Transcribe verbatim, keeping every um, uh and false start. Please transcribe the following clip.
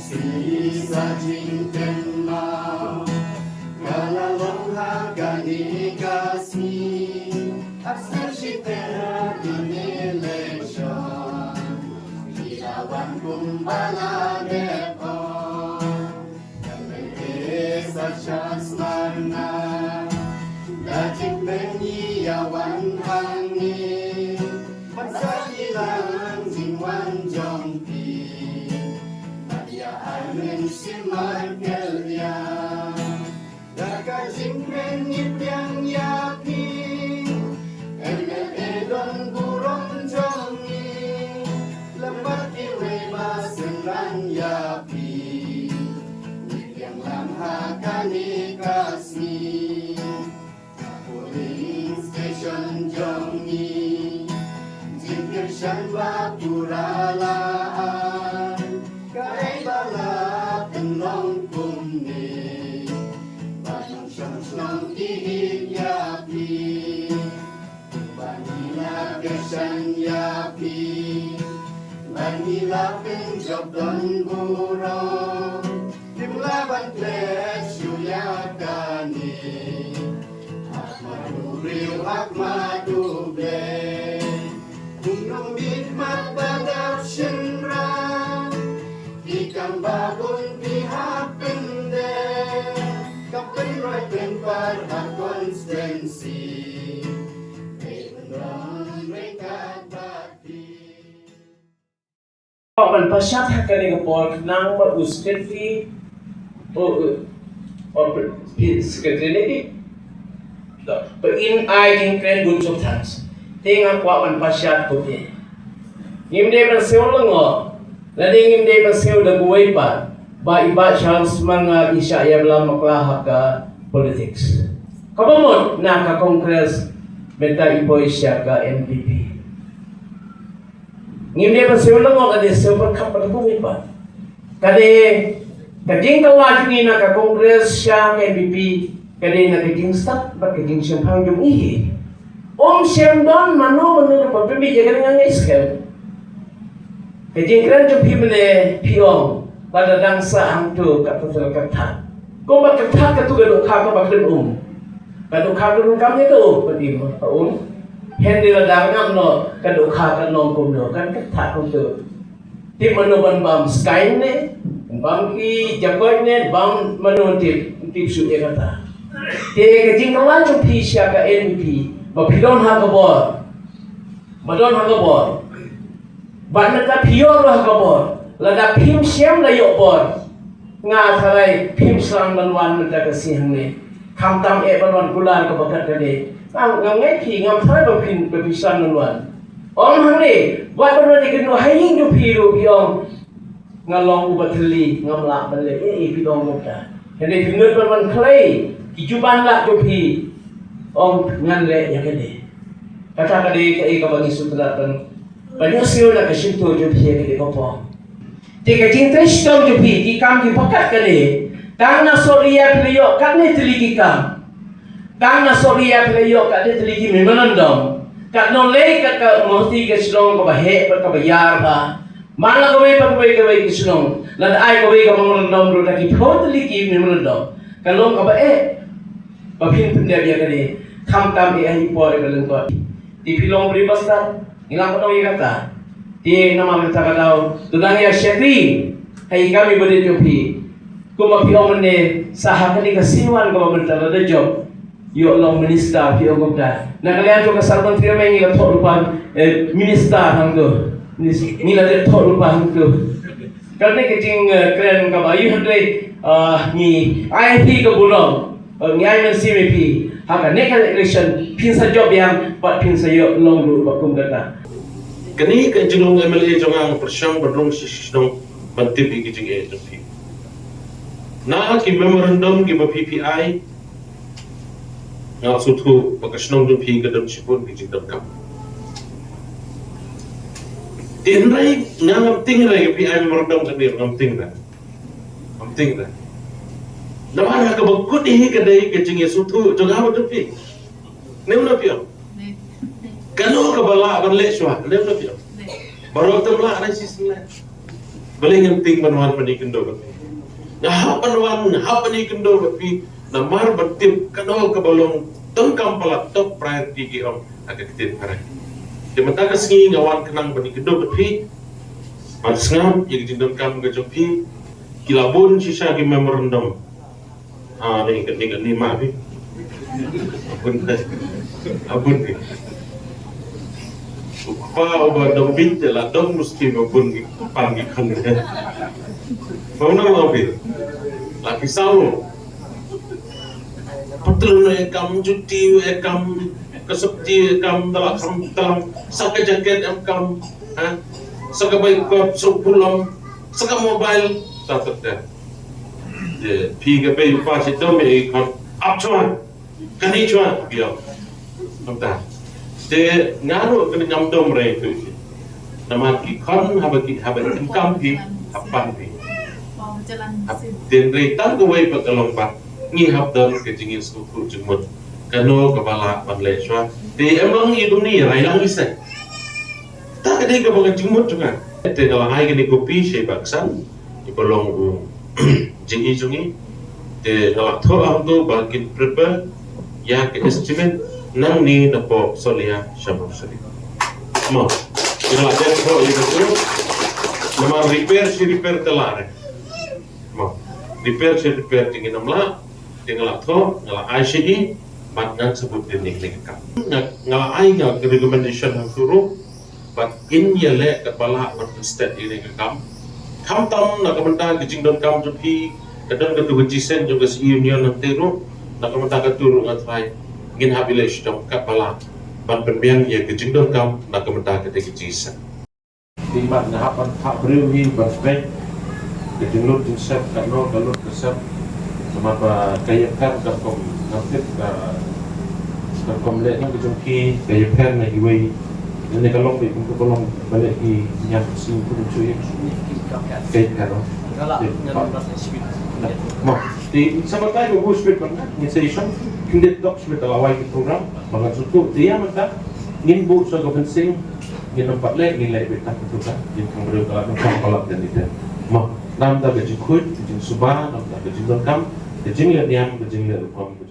Sa jingkynmaw ka la long ha kane ka sngi, ha sngewsih ter election, ki la wan kumba la dep ong. Ka lei sa sha smarna da jingpynïaid ïa wan hangne, ban sa ïalam jingwan jong phi. Ba ïa ai mynsiem markylliang da ka jingpynïaid ïa phi. M L A don burom jong ngi, lem bad kiwei ba synran ïa phi. Ngi pdiang lang ha kane ka sngi. Polling station jong ngi, jingkyrshan ba pura la ai. Kaei ba la pynlong kumne, ba nongshong shnong ki ïeit ïa phi. Ba ngi la kyrshan ïa phi, ba ngi la pynjop don burom. Phim lah ban klet shuh ïa kane, ha khmat u briew ha khmat u Blei. Kumno miet mat ba dap shynrang, ki kam ba bun phi hap pyndep. Ka pynroi pynpar ha constituency, pynroi ryngkat bad phi. Kwah ban pashat ha kane ka por khnang ba u secretary, o, o, o, secretary ne ki, ba in ai jingkren bun jong thanks. Te nga kwah ban pashat kumne. Ngim dei ban siew lyngngoh, lane ngim dei ban siew da uwei pat ba i Bah Charles Marngar i shah ïalam bakla ha ka politics. Kaba mut na ka Congress mynta i poi sha ka N P P. Ngim dei ban siew lyngngoh, ka dei siew pyrkhat pat da uwei pat. Ka dei ka jingkylla jong ngi na ka Congress sha ka N P P, ka dei na ka jingstad bad ka jingshemphang jong ngi hi. Um shym don mano mano ruh ba pynbeit ïa ka, nga ngeit skhem. Ka jingkren jong phi mynne phi ong ba la dang sah hangto, kato ka la kyrthat. Kumba kyrthat kato ka dohkha kaba khlem um. Ka dohkha ka dohkha ne ka um, ka dim ka um. Hynrei lada ngam noh ka dohkha kan long kumno, kan kyrthat kumto. Tip mano ban bam skai ne, bam ki jakoit ne, bam mano, tip, tip shuh ïa kata. Te ka jingkylla jong phi sha ka N P P ba phi don ha ka bor. Ba don ha ka bor. Bad mynta phi ïoh ruh ha ka bor. Lada phim shem da ïoh bor, nga tharai phim sdang ban wan mynta ka sngi hangne. Khamtam eh ban wan kular kaba kat kane. Ngam, ngam ngeit phi, ngam tharai ba phin, ba phin sdang ban wan. Ym hangne, wat ban wan ïa kynduh ha ïing jong phi ruh phi ong, nga long uba thylli, ngam lah ban leh ei ei, phi ong kumta. Hynrei phi nud ban wan khlei ki jubab lah jong phi, ong ngan leh ïa kane. Kata ka dei kaei kaba ngi sngewtynnat ban, ban ïohsngew na ka shyntur jong phi ïa kane ka por. Te ka jingtrei shitom jong phi, ki kam kiba kat kane, tang na Sohriat phi la ïoh katne tylli ki kam. Tang na Sohriat phi la ïoh katne tylli ki memorandum. Katno lei kat ka Mawhati ka shnong kaba heh bad kaba ïar bha. Man la kawei pat kawei kawei ka shnong, lada ai kawei ka memorandum ruh da ki phew tylli ki memorandum, ka long kaba eh ba phin pyndep ïa kane. Khamtam eh ha i por, eh, ba lyngkot. Te phi long briew ba stad, ngi la pynlong ïa kata. Te namar kata ka daw to dang ïa shakri ha i kam iba dei jong phi. Kumba phi ong mynne, sa ha kane ka sien wan kaba mynta lada jop, ïoh long minister, phi ong kumta. Na ka liang jong ka sar Myntri Amai ngi la thoh lypa, eh, minister hangto. Minis-, ngi la dep thoh lypa hangto. Kane ka jing, eh, kren kaba ïoh hynrei, ah, ngi ai phi ka burom. Ngi ai mynsiem ïa phi ha ka next election, phin sa jop biang bad phin sa ïoh long ruh ba kum kata. Kane ka jinglong M L A jong nga, nga pyrshang ban rung sha shnong ban tip ïa ki jingeh jong phi. Na ki memorandum kiba phi phi ai, nga sngewthuh ba ka shnong jong phi ka don shibun ki jingdonkam. Te hynrei nga ngam tieng re, ka phi ai memorandum kane, ngam tieng re. Ngam tieng re. Namar ha kaba kut hi ka dei ka jingïasngewthuh jong nga bad jong phi. Ne em, ne phi em? Kano kaba lah ban leh shuwa, ne em, ne phi em? Baroh te lah, ai shisien leh. Balei ngan tieng ban wan ban ïakynduh bad phi? Nga hap ban wan, nga hap ban ïakynduh bad phi. Namar ban tip kano kaba long donkam palat, top priority ki ong ha ka ktien phareng. Te mynta ka sngi nga wan khnang ban ïakynduh bad phi, ban sngap ïa ka jingdonkam ka jong phi. Ki la bun shisha ki memorandum. Ah, ni, ni, ni ma ni. Abun, abun ni. U kpa uba dong bit te la dong mesti ba bun ni pan ni kan. Ba una la bit. La ki sau. Patul ne kam juti, e kam kasepti, e kam dala kam talang, sa ka jaket em kam, ha? Sa ka bai kot, sa pulam, sa ka mobile, sa ka te. Ye, phi ka bei u pa shi dom e khon ap chwa. Kani chwa phi ong. Namta. Te nga ruh kani ngam dom re tu. Namar ki khon haba ki, haba ki kam phi, hap pan phi. Hap den re tang kawei pat ka long pat. Ngi hap don ka jingïasngewthuh jingmut. Kano kaba lah ban leh chwa. Te em long i dum ni rai lang i se. Ta ka dei kaba ka jingmut jong nga. Te nga la ai kani kopi sha i Bah Ksan. I ba long u jingïohi jong ngi. Te nga la thoh hangto ba kin prepare ïa ka estimate nangne napoh Solia sha Mawshynrut. Mo. Nga la dep thoh ïa ka tu. Namar repair shi repair te la re. Mo. Repair shi repair te ngin ym lah. Te nga la thoh, nga la ai sha i, bad ngan sa bud ïa kane ka kam. Nga, nga la ai, nga ka recommendation hangto ruh, bad in ïaleh katba lah ban pynsted ïa kane ka kam. Khamtam na ka bynta ka jingdonkam jong phi, ka don katu ka jingïaseng jong ka C E union hangtei ruh, na ka bynta katu ruh nga trai, ngin hap ïaleh shitom katba lah ban pynbiang ïa ka jingdonkam na ka bynta kata ka jingïaseng. Te i Mat nga hap ban phah briew hi ban peit ka jinglut jingsep, katno ka lut ka sep. Namar ba ka ïapher katkum nga tip ka, katkum leh ka jong ki ka ïapher na iwei. Lane ka long beit kum ka long ba leh ki ñiam sing kum shu ïa ka ïapher, no? Te, mo, te sa batai ba bu sbit ban nga ngin sa ïashong. Khyndiat dok sbit ka la wai ka program ba ngan sngewthuh. Te ïa mynta ngin buh sa ka fencing. Ngin ym pat leh, ngin leh beit tang katto katne. Ngin khang briew ka la khang palat ïa ite. Mo, namar ka jingkhuid, ka jingsuba, namar ka jingdonkam, ka jingleh niam, ka jingleh rukom, ka